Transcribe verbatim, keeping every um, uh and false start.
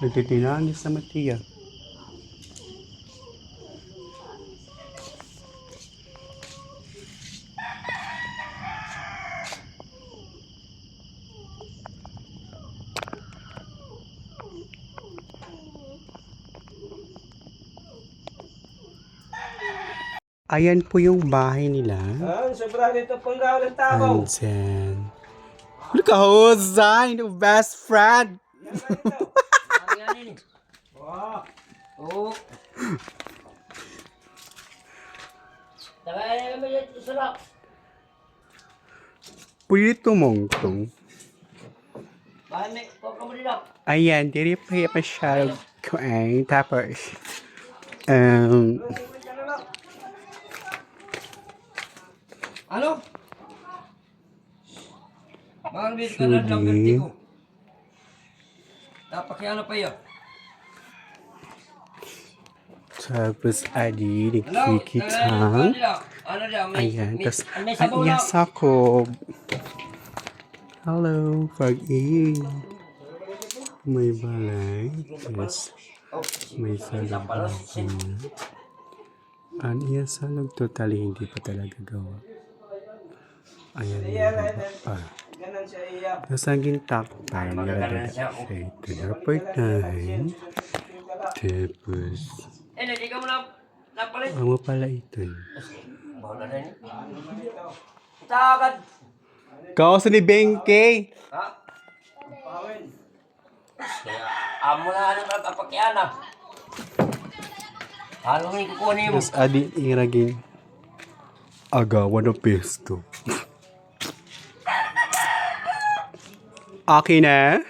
Nagtitinangis na man tiya. Ayan po yung bahay nila. Ah, sobra nito panggawa ng tabaw. Andyan. Look at Jose, the best friend. Wow. Oo. Taga, ano naman yung sarap? Pwede tumungtong. Ayan, diri pa hiya masyado kuan. Tapos, um, ano? Mga bibig ka na lang, sige. Napakiano pa iya. Tapos, adi, nagkikitang. Ayan, tas, an iya sakob. Hello, pag-ibig. May balay. Yes. May salubong. An iya salog, totally hindi pa talaga gawa. Ayan, meron pa. Tapos an gintakpan, nilagay na siya ito. Dapat na. Tapos, amo pala ito. Kaos ni Bengke. Kaya, amo na, ano, papakiana. Ano nga ikukuha nimo? Mas adi iragin. Agawan ng pesto. Okay na?